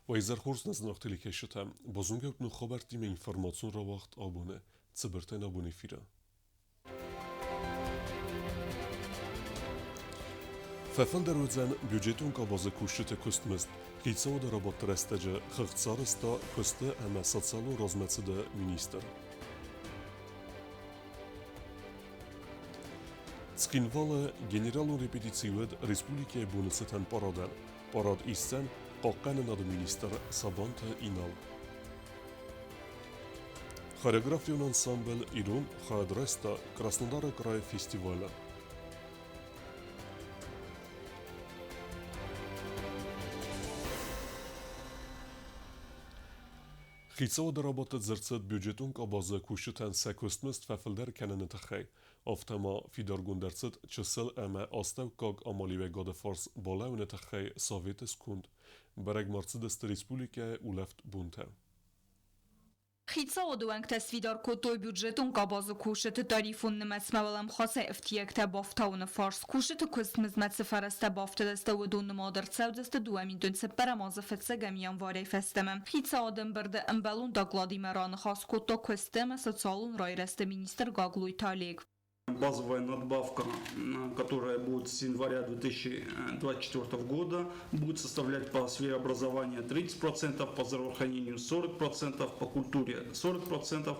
Уӕ хорз нӕ зынаргъ телекӕсджытӕ, базонгӕ ут ног хабӕрттимӕ информацион рауагъд абоны, цыбыртӕй нӕ абоны эфиры. Фӕфылдӕр уыдзӕн бюджетон къабазы кусджыты куыстмызд. Хицауады рабадты рӕстӕджы хыгъд сарӕзта куысты ӕмӕ социалон размӕцыды министр. Цхинвалы генералон репетици уыд республикӕйы боны цытӕн парадӕн. Парад исдзӕн хъахъхъӕнынады министр Сабанты Инал. Хореографион ансамбль «Ирон» хайад райста Краснодары крайы фестивалы. Хицауады рабадты дзырд цыд бюджетон къабазы кусджытӕн сӕ куыстмызд фӕфылдӕр кӕныны тыххӕй. Афтӕ ма фидаргонд ӕрцыд чысыл ӕмӕ астӕуккаг амалиуӕгады фарс балӕууыны тыххӕй Советы сконд. Бӕрӕг ма рцыдысты республикӕйы улӕфт бонтӕ. Хицауады уӕнгтӕ сфидар кодтой бюджетон къабазы кусджыты тарифон нымӕцмӕ уӕлӕмхасӕй ӕфтиӕгтӕ бафтауыны фарс. Кусджыты куыстмыздмӕ цы фӕрӕзтӕ бафтыдысты, уыдон нымад ӕрцӕудзысты 2004 азы фыццӕгӕм январӕй фӕстӕмӕ. Хицауады ӕмбырды ӕмбӕлон докладимӕ раныхас кодта куысты ӕмӕ социалон райрӕзты министр Гаглойты Олег. Базовая надбавка, которая будет с января 2024 года, будет составлять по сфере образования 30%, по здравоохранению 40%, по культуре 40%,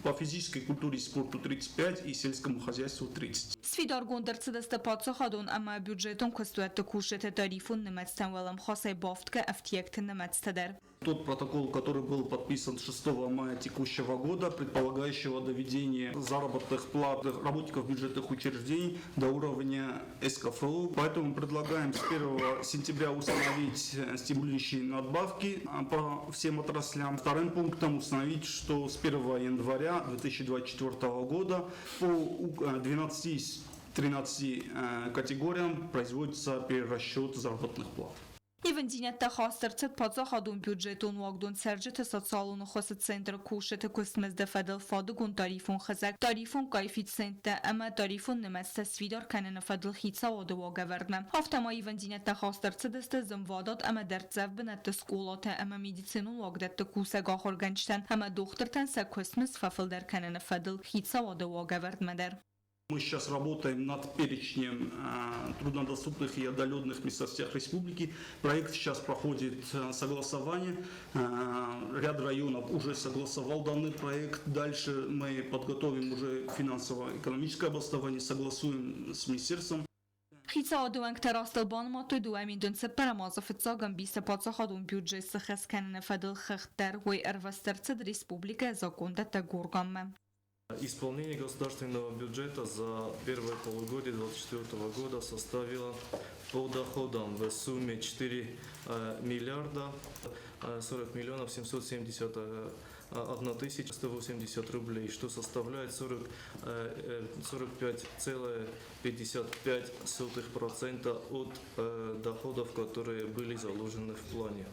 по физической культуре и спорту 35% и сельскому хозяйству 30%. Сфидаргонд ӕрцыдысты паддзахадон ӕмӕ бюджетон куыстуӕтты кусджыты тарифон нымӕцтӕн уӕлӕмхасӕй бафтгӕ ӕфтиӕгты нымӕцтӕ дӕр. Тот протокол, который был подписан 6 мая текущего года, предполагающего доведение заработных плат работников бюджетных учреждений до уровня СКФУ. Поэтому предлагаем с 1 сентября установить стимулирующие надбавки по всем отраслям. Вторым пунктом установить, что с 1 января 2024 года по 12 из 13 категориям производится перерасчет заработных плат. Ивындзинӕдтӕ хаст ӕрцыд паддзахадон бюджетон уагдон цӕрджыты социалон ӕххуысы центры кусджыты куыстмызды фӕдыл фадыгон тарифон хызӕг, тарифон коэффициенттӕ ӕмӕ тарифон нымӕцтӕ сфидар кӕныны фӕдыл хицауады уагӕвӕрдмӕ. Афтӕ ма ивындзинӕдтӕ хаст ӕрцыдысты зынвадат ӕмӕ дӕрддзӕф бынӕтты скъолатӕ ӕмӕ медицинон уагдӕтты кусӕг ахуыргӕнджытӕн ӕмӕ дохтыртӕн сӕ куыстмызд фӕфылдӕр кӕныны фӕдыл хицауады уагӕвӕрдмӕ дӕр. Мы сейчас работаем над перечнем труднодоступных и отдаленных местностях республики. Проект сейчас проходит согласование. Ряд районов уже согласовал данный проект. Дальше мы подготовим уже финансово-экономическое обоснование, согласуем с министерством. Хицауады уӕнгтӕ растыл банымадтой 2004 азы фыццаг ӕмбисы паддзахадон бюджет сыххӕст кӕныны фӕдыл хыгъд дӕр, уый ӕрвыст ӕрцыд республикӕйы закондӕттӕг органмӕ. Исполнение государственного бюджета за первое полугодие 2024 года составило по доходам в сумме 4 миллиарда 40 миллионов 771 тысяча 180 рублей, что составляет 45,55% от доходов, которые были заложены в плане.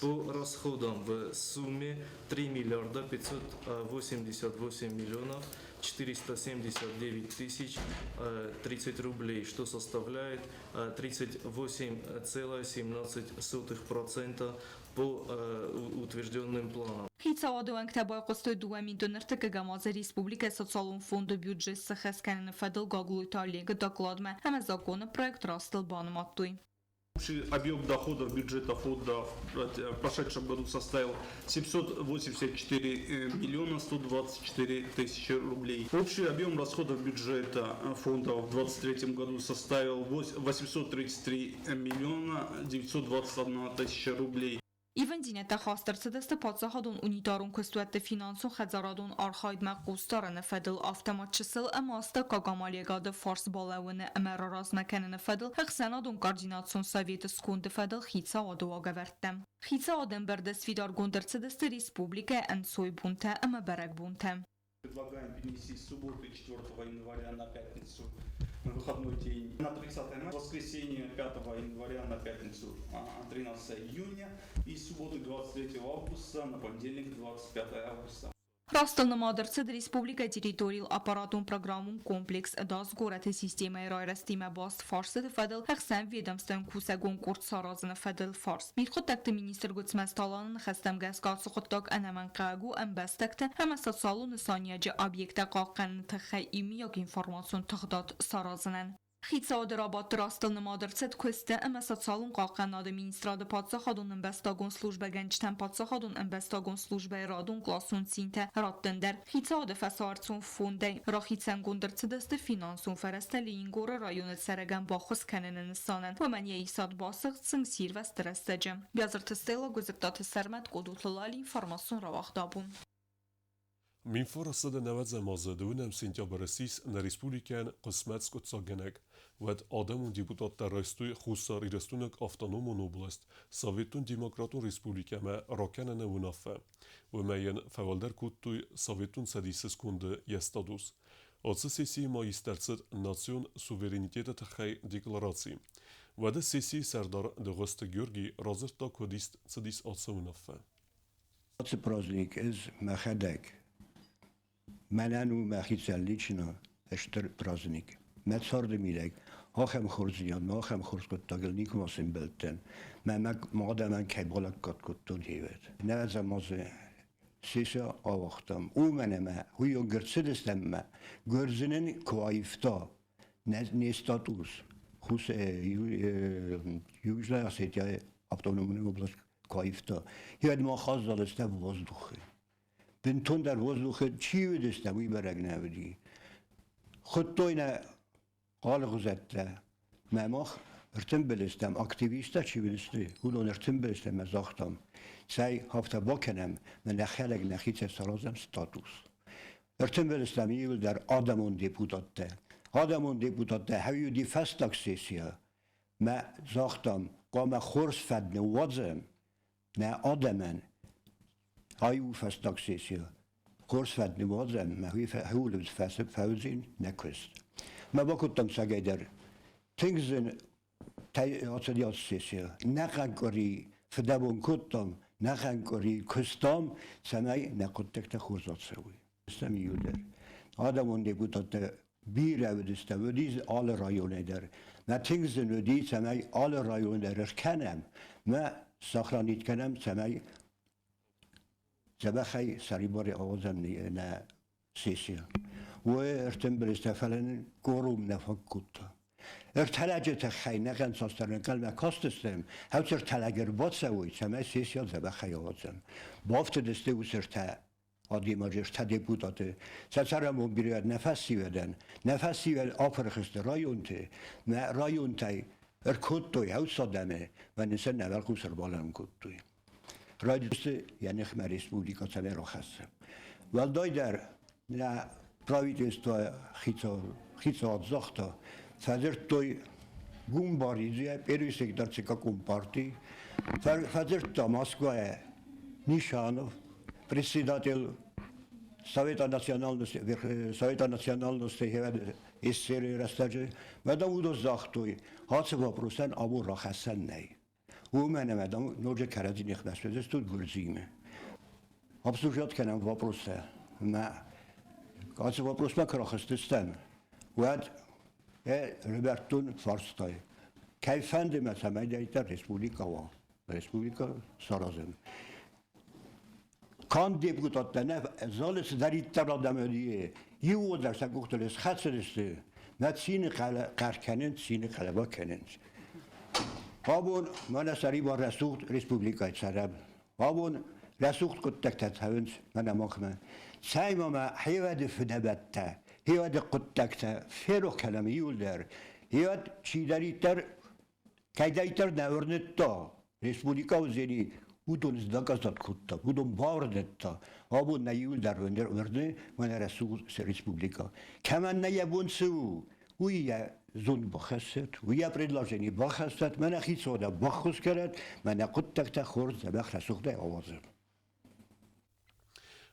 По расходам в сумме 3 миллиарда 588 миллионов 479 тысяч 30 рублей, что составляет 38,17% по утвержденным планам. Хицауады уӕнгтӕ байхъуыстой 2030 азы республикӕйы социалон фонды бюджет сыххӕст кӕныны фӕдыл Гаглойты Олегы докладмӕ ӕмӕ законы проект растыл банымадтой. Общий объем доходов бюджета фонда в прошедшем году составил 784 миллиона 124 тысячи рублей. Общий объем расходов бюджета фонда в 2023 году составил 833 миллиона 921 тысяча рублей. Ивындзинӕдтӕ хаст ӕрцыдысты паддзахадон унитарон куыстуӕтты финансон-хӕдзарадон архайдмӕ хъусдарыны фӕдыл, афтӕ ма чысыл ӕмӕ астӕуккаг амалиӕгады фарс балӕууыны ӕмӕ раразмӕ кӕныны фӕдыл ӕхсӕнадон координацион советы сконды фӕдыл хицауады уагӕвӕрдтӕ. Хицауады ӕмбырды сфидаргонд ӕрцыдысты республикӕйы ӕнцойбонтӕ ӕмӕ бӕрӕгбонтӕ. Предлагаем перенести с субботы 4 января на пятницу на выходной день, на 30 мая, воскресенье 5 января на пятницу 13 июня и субботу 23 августа на понедельник 25 августа. Растыл нымад ӕрцыд республикӕйы территорийыл аппаратон-программон комплекс ӕдас горӕты системӕйы райрӕзтимӕ баст фарстыты фӕдыл ӕхсӕнведомствӕйон кусӕгон къорд саразыны фӕдыл фарст. Мидхъуыддӕгты министр Гуыцмӕзты Аланы ныхӕстӕм гӕсгӕ ацы хъуыддаг ӕнӕмӕнгхъӕуӕг у ӕмбӕстӕгты ӕмӕ социалон нысаниуӕджы объекттӕ хъахъхъӕныны тыххӕй иумиаг информацион тыгъдад саразынӕн. Хицауады рабадты растыл нымад ӕрцыд куысты ӕмӕ социалон хъахъхъӕнынады министрады паддзахадон ӕмбӕстагон службӕгӕнджытӕн паддзахадон ӕмбӕстагон службӕйы радон къласон цинтӕ раттын дӕр. Хицауады фӕсарцон фондӕй рахицӕнгонд ӕрцыдысты финансон фӕрӕзтӕ Ленингоры районы цӕрӕгӕн баххуыс кӕныны нысанӕн. Уымӕн йӕ исад басыгъд зынгсирвӕзты рӕстӕджы. Биазырты Стелла, Гуызыгтаты Сӕрмӕт, Къодоты Лали, информацион рауагъд абон. 1990 азы 2 сентябры ссис нӕ республикӕйӕн хъысмӕт скъуыддзаггӕнӕг. Уӕд адӕмон депутаттӕ райстой Хуссар Ирыстойнаг автономон область Советон Демократон Республикӕмӕ ракӕныны уынаффӕ. Уымӕ йын фӕуӕлдӕр кодтой Советон Цӕдисы сконды йӕ статус. Ацы сессийы ма ист ӕрцыд национ суверенитеты тыххӕй деклараци. Уӕды сессийы сӕрдар Дыгъуызты Георгий радзырдта, куыд ист цыдис ацы уынаффӕ. Ацы праздник ӕз мӕхӕдӕг, мӕнӕн у мӕхицӕн лично стыр праздник. Мӕ царды мидӕг ахӕм хорздзинад, ахӕм хорз хъуыддагыл никуыма сӕмбӕлдтӕн. Мӕ мадӕмӕн кӕй балӕггад кодтон, хевӕд. Нӕвӕдзӕм азы сессия ауагътам. Уымӕн ӕмӕ уый ӕрцыдыстӕм ӕмӕ Гуырдзынӕн куы аивта не статус, Южная Осетия автономная область куы аивта, уӕд мах аззадыстӕм воздухы. Бынтондӕр воздухы чи уыдыстӕм, уый бӕрӕг нӕ уыди. Хуыдтой нӕ алыгъуызӕттӕ. Мӕ мах ӕртымбыл стӕм, активисттӕ чи уыдысты, уыдон ӕртымбыл стӕм ӕмӕ загътам, цӕй, афтӕ бакӕнӕм, мӕ нӕхӕдӕг нӕхицӕн саразӕм статус. Ӕртымбыл стӕм иуылдӕр адӕмон депутаттӕ. Адӕмон депутаттӕ хӕуиуди фӕстаг сессия. Мӕ загътам, хъуамӕ хорз фӕд ныууадзӕм нӕ адӕмӕн. Ай у фӕстаг сессия. Хорз фӕд ныууадзӕм, мӕ хиуыл фӕуыдзин нӕ куыст. Мӕ бакодтам цӕгӕйдӕр тынг зын ацыди ацы сессия. Нӕхъӕн къуыри фыдӕбон кодтам, нӕхъӕн къуыри куыстам, цӕмӕй нӕ хъуыддӕгтӕ хорз ацӕуой. Стӕм иу дӕр. Адӕмон депутаттӕ бирӕ уыдыстӕм, уыди алы районӕй дӕр. Мӕ тынг зын уыди, цӕмӕй алы район дӕр ӕркӕнӕм, мӕ сохранить кӕнӕм, цӕмӕй дзӕбӕхӕй сӕрибарӕй ауадзӕм нӕ сессия. Уой ӕртымбыл фӕлӕ нын корум нӕ фӕкодта. Ӕртӕлӕджы тыххӕй нӕ хъӕнцастӕн ӕнхъӕлмӕ кастыстӕм, хӕуц ӕртӕлӕг ӕрбацӕуой, цӕмӕй сессия дзӕбӕхӕй ауадзӕм. Бафтыдысты уыцы ӕртӕ адӕймаджы ӕртӕ депутаты. Сӕ цӕрӕнбон бирӕ нӕ фӕсивӕдӕн, нӕ фӕсивӕд апырх сты районты, мӕ районтӕй ӕркодтой ӕвсадӕмы, мӕ нын сӕ нӕ уӕлхъус ӕрбалӕууын кодтой. Райдыдтой йӕ ныхмӕ республикӕ цӕмӕй рахӕссы. Уӕлдайдӕр нӕ правительство хицауад загъта, фӕдзырдтой Гумбаридзе, первый секретарь ЦК Компартии, фӕдзырдта Москвайӕ Нишанов, председатель Совета национальности, Совета национальности СССР рӕстӕджы. Мӕ уыдон загътой, ацы вопросӕн абон рахӕссӕн нӕй. Уымӕн ӕмӕ дам ноджы кӕрӕдзи ныхмӕ суыдзыстут Гуырдзиимӕ. Обсуждать кӕнӕм вопростӕ. Мӕ ацы вопросмӕ куы рахызтыстӕм, уӕд ӕрывӕрдтон фарстай. Кӕй фӕнды мӕ, цӕмӕй дӕр республикӕ уа, республикӕ саразӕм. Канд депутаттӕ нӕ, залы цыдӕриддӕр адӕм уыди, иууылдӕр сӕ къухтыл схӕцыдысты, нӕ цины хъӕр кӕнынц, цины хъӕлӕба кӕнынц. Абон мӕнӕ сӕрибар рӕсугъд республикӕйы цӕрӕм. Абон рӕсугъд хъуыддӕгтӕ цӕуынц мӕнӕ махмӕ. Цӕй ма мӕ хевӕды фыдӕбӕттӕ, хевӕды хъуыддӕгтӕ ферох кӕнӕм иуылдӕр. Хевӕд чидӕриддӕр кӕйдӕриддӕр нӕ уырныдта, республикӕ уыдзӕни, уыдон доказать кодта, уыдон бауырныдта. Абон нӕ иуылдӕр уырны мӕнӕ рӕсугъд республикӕ. Кӕмӕн нӕ йӕ бон цы у, уый йӕ зонд бахӕссӕд, уый йӕ предложени бахӕссӕд, мӕнӕ хицауадӕн баххуыс кӕнӕд, мӕнӕ хъуыддӕгтӕ хорз дзӕбӕх рӕсугъдӕй ауадзӕд.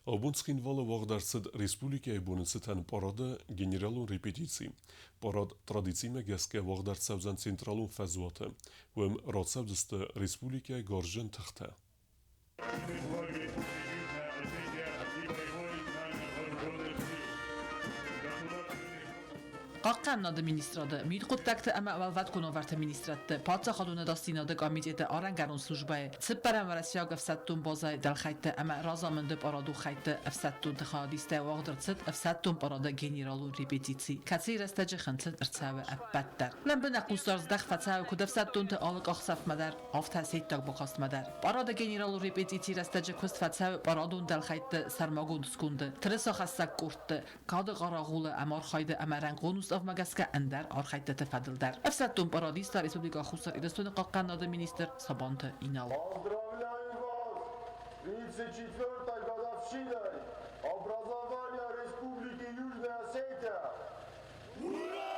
Абон Цхинвалы уагъд ӕрцыд республикӕйы боны цытӕн парады генералон репетици. Парад традицимӕ гӕсгӕ уагъд ӕрцӕудзӕн централон фӕзуаты. Уым рацӕудзысты республикӕйы гарзджын тыхтӕ. Хъахъхъӕнынады министрады, мидхъуыддӕгты ӕмӕ уӕлвӕткон уавӕрты министрадты, паддзахадон ӕдасдзинады комитеты арӕнгӕрон службӕйы, цыппӕрӕм уӕрӕсейаг ӕфсӕддон базӕйы дӕлхӕйтты ӕмӕ разамынды парадон хӕйтты ӕфсӕддонты хайадистӕй уагъд ӕрцыд ӕфсӕддон парады генералон репетици, кӕцыйы рӕстӕджы хынцыд ӕрцӕуы ӕппӕт дӕр. Лӕмбынӕг хъусдард здӕхт фӕцӕуы куыд ӕфсӕддонты алы къахдзӕфмӕ дӕр, афтӕ сеттаг бакастмӕ дӕр. Парады генералон репетицийы рӕстӕджы куыст фӕцӕуы парадон дӕлхӕйтты сӕрмагонд сконды, тырысахӕссӕг къордты, кады хъарагъулы ӕмархайды ӕмӕ рӕнхъон уставмӕ гӕсгӕ ӕндӕр архӕйдтыты фӕдыл дӕр. Ӕфсӕддон парадиста Республикӕ Хуссар Ирыстоны хъахъхъӕнынады министр Сабанты Инал. Поздравляю вас 34-й годовщиной образования Республики Южная Осетия! Ура!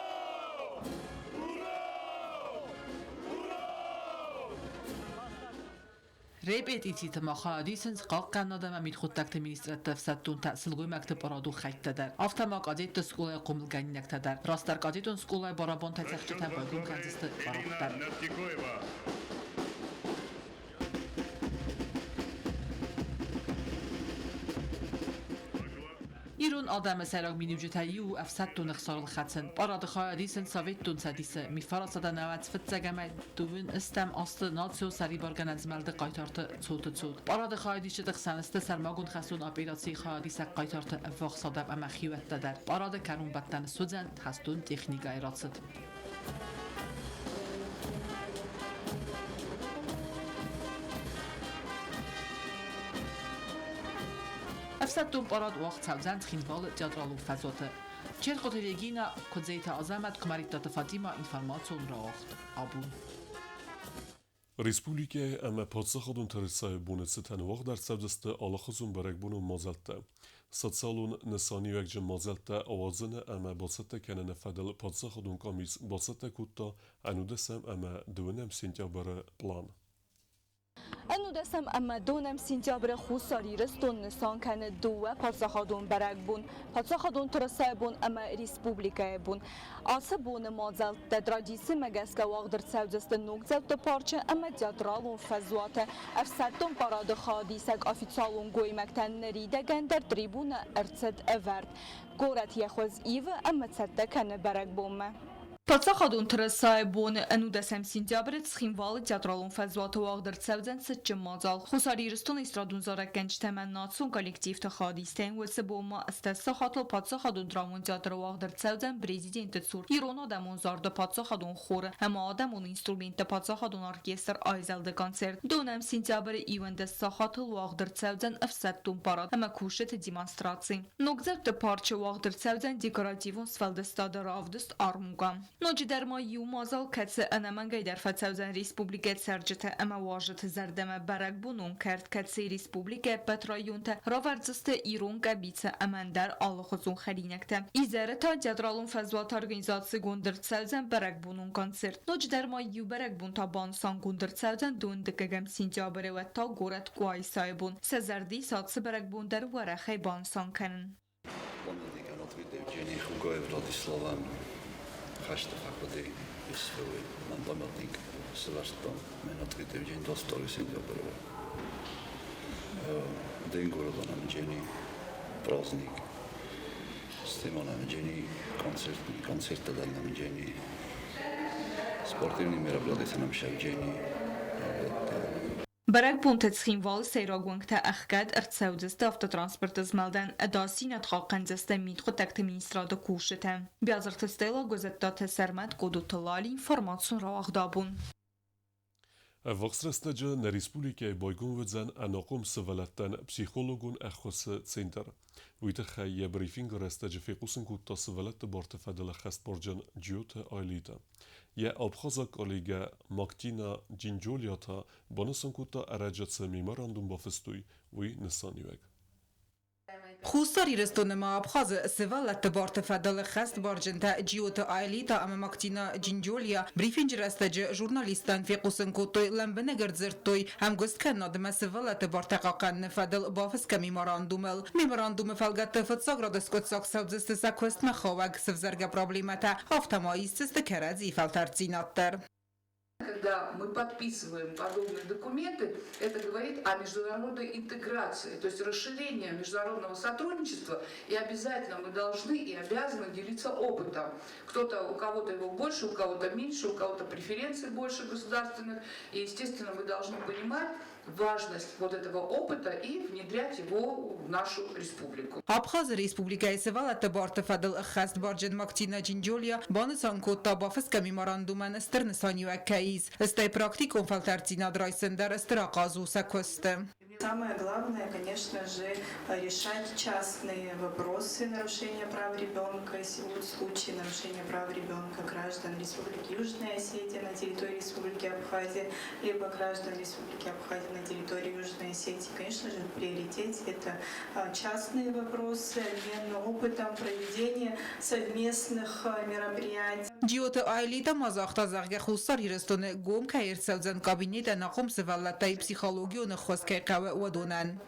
Ура! Ура! Репетициты ма хайад исынц Хъахъхъӕнынад ӕмӕ мидхъуыддӕгты министрӕдты ӕфсӕддонтӕ, сылгоймӕгты парадон хӕйттӕ дӕр, афтӕ ма кадетты скъолайы хъомылгӕнинӕгтӕ дӕр. Растдӕр кадетон скъолайы барабантӕй цӕгъдджытӕ байгом кӕндзысты парад дӕр. Ирон адӕмы сӕйраг миниуджытӕй иу у ӕфсӕддон ӕхсарыл хӕцын. Парады хайад исынц Советтон Цӕдисы мифарасадӕнӕвӕц фыццӕгӕмӕй дыууын ӕстӕм азты национ сӕрибаргӕнӕн змӕлды хъайтарты цоты цот. Парады хайадисджыты хсӕн сты сӕрмагонд хӕстон операцийы хайадисӕг хъайтарты ӕввахс адӕм ӕмӕ хиуӕттӕ дӕр. Парады кӕронбӕттӕны суыдзӕн хӕстон техникӕйы рацыд. Ӕфсӕддон парад уагъд цӕудзӕн Цхинвалы театралон фӕзуаты. Чертхъоты Регина, Куыдзеты Азӕмӕт, Куымӕридтаты Фатимӕ, информацион рауагъд абон. Республикӕйы ӕмӕ паддзахадон тырысайы боны цытӕн уагъд ӕрцӕудзысты алыхуызон бӕрӕгбонон мадзӕлттӕ. Социалон нысаниуӕгджын мадзӕлттӕ ауадзыны ӕмӕ бацӕттӕ кӕныны фӕдыл паддзахадон къамис бацӕттӕ кодта ӕнудӕсӕм ӕмӕ дыууынӕм сентябры план. Ӕнудӕсӕм ӕмӕ донӕм сентябры Хуссар Ирыстон нысан кӕны дыууӕ паддзахадон бӕрӕгбон, Паддзахадон тырысайы бон ӕмӕ Республикӕйы бон. Ацы боны мадзӕлттӕ традицимӕ гӕсгӕ уагъд ӕрцӕудзысты Ногдзӕутты парчы ӕмӕ театралон фӕзуаты. Ӕфсӕддон парады хайадисӕг официалон гоймӕгтӕн ныридӕгӕн дӕр трибунӕ ӕрцыд ӕвӕрд. Горӕт йӕ хуыз ивы ӕмӕ цӕттӕ кӕны бӕрӕгбонмӕ. Паддзахадон тырысайы боны ӕнудӕсӕм сентябры Цхинвалы театралон фӕзуаты уагъд ӕрцӕудзӕн цытджын мадзал. Хуссар Ирыстоны эстрадон зарӕггӕнджытӕ ӕмӕ национ коллективты хайадистӕн уыцы бон ма ӕстӕс сахатыл паддзахадон драмон театры уагъд ӕрцӕудзӕн президенты цур ирон адӕмон зарды паддзахадон хоры ӕмӕ адӕмон инструментты паддзахадон оркестр айзӕлды концерт. Донӕм сентябры 11 сахатыл уагъд ӕрцӕудзӕн ӕфсӕддон парад ӕмӕ кусджыты демонстраци. Ногдзӕутты парчы уагъд ӕрцӕудзӕн декоративон сфӕлдыстады равдыст армукъа. Ноджыдӕр ма иу мадзал, кӕцы ӕнӕмӕнгӕй дӕр фӕцӕудзӕн республикӕйы цӕрджыты ӕмӕ уазджыты зӕрдӕмӕ бӕрӕгбонон кӕрт, кӕцыйы республикӕйы ӕппӕт районтӕ равӕрдзысты ирон къӕбицы ӕмӕ ӕндӕр алыхуызон хӕринӕгтӕ. Изӕры та театралон фӕзуаты организацигонд ӕрцӕудзӕн бӕрӕгбонон концерт. Ноджыдӕр ма иу бӕрӕгбон та банысангонд ӕрцӕудзӕн дыууындыккӕгӕм сентябры, уӕд та горӕт Къуайсайы бон. Сӕ зӕрди цы бӕрӕгбон дӕр уӕрӕхӕй банысан кӕнын. Памятник Анатолий Евгений Хугаев Владиславӕн хӕсты фӕхъуыди СВО мӕн памятник сӕвӕрдтам Анатолий Евгений 22 сентября. День города Намджени, праздник. С Намджени, концерт, концерт Намджени, спортивный мероприятия Намджени. Бӕрӕгбонты Цхинвалы сӕйраг уынгтӕ ӕхгӕд ӕрцӕудзысты автотранспорты змӕлдӕн, ӕдасдзинад хъахъхъӕндзысты мидхъуыддӕгты министрады кусджытӕ. Биазырты Стелла, Гуызӕттаты Сӕрмӕт, Къодоты Лали, информацион рауагъд абон. Ӕввахс рӕстӕджы нӕ республикӕйы байгом уыдзӕн ӕнахъом сывӕллӕттӕн психологон ӕххуысы центр. Уый тыххӕй йӕ брифингы рӕстӕджы фехъусын кодта сывӕллӕтты барты фӕдыл ӕххӕстбарджын Джиоты Айлита. Йӕ абхазаг коллегӕ Мактина Джинджолиа та банысан кодта, ӕрӕджы цы меморандум бафыстой, уый нысаниуӕг. Хуссар Ирыстоны ма Абхазы сывӕллӕтты барты фӕдыл хӕстбарджынтӕ Джиоты Айлита ӕмӕ Мактина Джинджолия брифинджы рӕстӕджы журналисттӕн фехъусын кодтой, лӕмбынӕг ӕрдзырдтой ӕмгуысткӕнынадмӕ сывӕллӕтты бартӕ хъахъхъӕныны фӕдыл бафысгӕ меморандумыл. Меморандумы фӕлгӕтты фыццаг рады скъуыддзаг цӕудзысты сӕ куыстмӕ хауӕг сывзӕргӕ проблемӕтӕ, афтӕ ма исдзысты кӕрӕдзийы фӕлтӕрддзинад дӕр. Когда мы подписываем подобные документы, это говорит о международной интеграции, то есть расширении международного сотрудничества, и обязательно мы должны и обязаны делиться опытом. Кто-то, у кого-то его больше, у кого-то меньше, у кого-то преференций больше государственных, и, естественно, мы должны понимать важность вот этого опыта и внедрять его в нашу республику. Абхазы Республикӕйы сывӕллӕтты барты фӕдыл ӕххӕстбарджын Мактина Джинджолия банысан кодта, бафысгӕ меморандумӕн стыр нысаниуӕг кӕй ис, стӕй практикон фӕлтӕрддзинад райсын дӕр стыр ахъаз у сӕ куысты. Самое главное, конечно же, решать частные вопросы нарушения прав ребенка, если будут случаи нарушения прав ребенка граждан Республики Южная Осетия на территории Республики Абхазия, либо граждан Республики Абхазия на территории Южной Осетии. Конечно же, в приоритете это частные вопросы, обмен опытом, проведение совместных мероприятий. Джиоты Аэлита ма загъта, зӕгъгӕ, Хуссар Ирыстоны гом кӕй ӕрцӕудзӕн кабинет ӕнахъом сывӕллӕттӕй психологион ӕххуыс кӕй хъӕуы, уыдонӕн.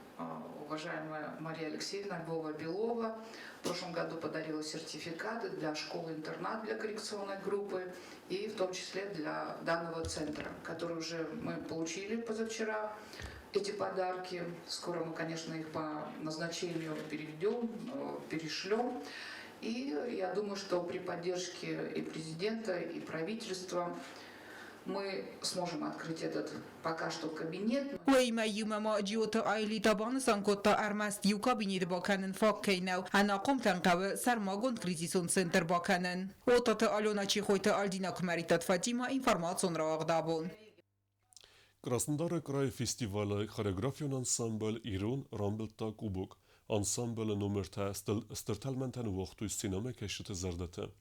Уважаемая Мария Алексеевна Львова-Белова в прошлом году подарила сертификаты для школы-интернат для коррекционной группы и в том числе для данного центра, который уже мы получили позавчера, эти подарки. Скоро мы, конечно, их по назначению переведем, перешлем. И я думаю, что при поддержке и президента, и правительства мы сможем открыть этот пока что кабинет. Уыимӕ иумӕ ма Джиоты Аэлита банысан кодта, ӕрмӕст иу кабинет бакӕнын фаг кӕй нӕу, ӕнахъомтӕн хъӕуы сӕрмагонд кризисон центр бакӕнын. Отаты Алена, Чехойты Альдина, Куымӕридтаты Фатимӕ, информацион рауагъд Абон. Краснодары крайы фестивалы хореографион ансамбль Ирон рамбылдта кубок. Ансамблы номертӕ стыр тӕлмӕнтӕ ныууагътой сценӕмӕкӕсджыты зӕрдӕты.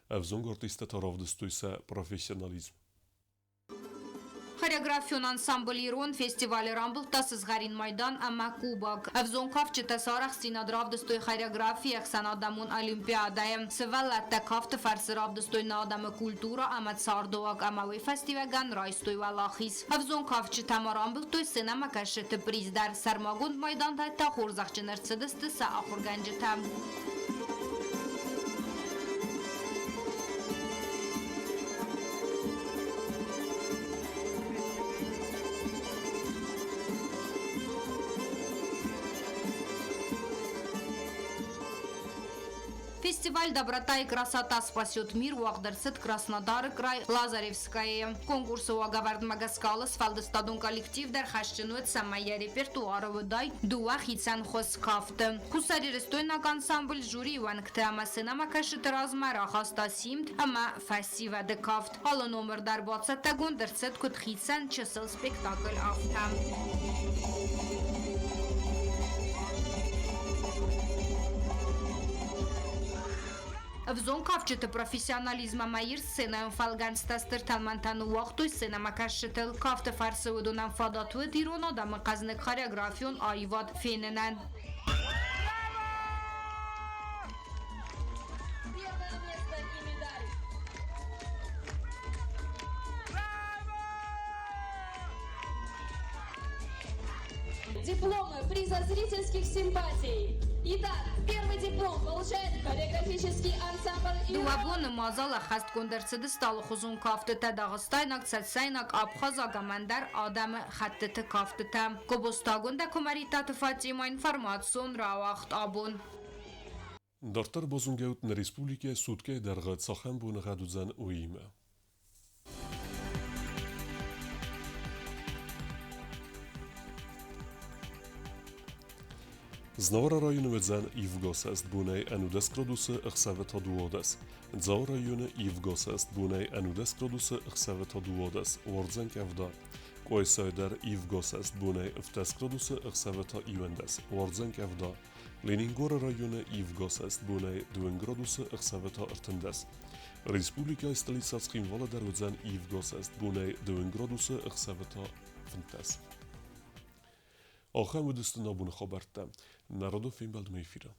Ӕвзонг артисттӕ та равдыстой сӕ профессионализм. Хореографион ансамбль Ирон фестивалы рамбылдта сызгъӕрин майдан ӕмӕ кубок. Ӕвзонг кафджытӕ сӕ арӕхстдзинад равдыстой хореографийы ӕхсӕнадӕмон олимпиадӕйы. Сывӕллӕттӕ кафты фӕрцы равдыстой нӕ адӕмы культурӕ ӕмӕ цардыуаг ӕмӕ уый фӕстиуӕгӕн райстой уӕлахиз. Ӕвзонг кафджытӕ ма рамбылдтой сценӕмӕкӕсджыты приз дӕр. Сӕрмагонд майдантӕ та хорзӕхджын ӕрцыдысты сӕ ахуыргӕнджытӕ. Фестиваль «Доброта и красота спасет мир» уагъд ӕрцыд Краснодары край Лазаревскӕйы. Конкурсы уагӕвӕрдмӕ гӕсгӕ алы сфӕлдыстадон коллектив дӕр хӕсджын уыд, цӕмӕй йӕ репертуары уыдаид дыууӕ хицӕн хуыз кафты. Хуссарирыстойнаг ансамбль жюрийы уӕнгтӕ ӕмӕ сценӕмӕкӕсджыты размӕ рахаста симд ӕмӕ фӕсивӕды кафт. Алы номыр дӕр бацӕттӕгонд ӕрцыд куыд хицӕн чысыл спектакль, афтӕ. Ӕвзонг кафджыты профессионализм ӕмӕ ирд сценӕйон фӕлгӕнцтӕ стыр тӕлмӕнтӕ ныууагътой сценӕмӕкӕсджытыл. Кафты фӕрцы уыдонӕн фадат уыд ирон адӕмы хъӕзныг хореографион аивад фенынӕн. Дипломы приза зрительских симпатий. Итак, первый диплом получает хореографический ансамбль Дыууӕ боны мадзал ӕххӕстгонд ӕрцыдысты алыхуызон кӕфтытӕ дагъыстайнаг, цӕцӕйнаг, абхазаг ӕмӕ ӕндӕр адӕмы хӕттыты кӕфтытӕ. Гобозтагондӕ Куымӕридтаты Фатимӕ информацион рауагъд абон. Дарддӕр базонгӕут нӕ республикӕйы суткӕйы дӕргъы цахӕм боныгъӕд уыдзӕн, уыимӕ. Знауыры районы уыдзӕн ивгӕ сӕст бонӕй 11 градусы, ӕхсӕвы та 12. Дзауы районы ивгӕ сӕст бонӕй 11 градусы, ӕхсӕвы та 12, уардзӕн къӕвда. Къуайсайы дӕр ивгӕ сӕст бонӕй 17 градусы, ӕхсӕвы та 11, уардзӕн къӕвда. Ленингоры районы ивгӕ сӕст бонӕй 2 градусы, ӕхсӕвы та 13. Республикӕйы столицӕ Цхинвалы дӕр уыдзӕн ивгӕ сӕст бонӕй 2 градусы, ӕхсӕвы та 15. Ахӕм уыдысты нӕ абоны хабӕрттӕ. Нӕ радон фембӕлдмӕ эфиры.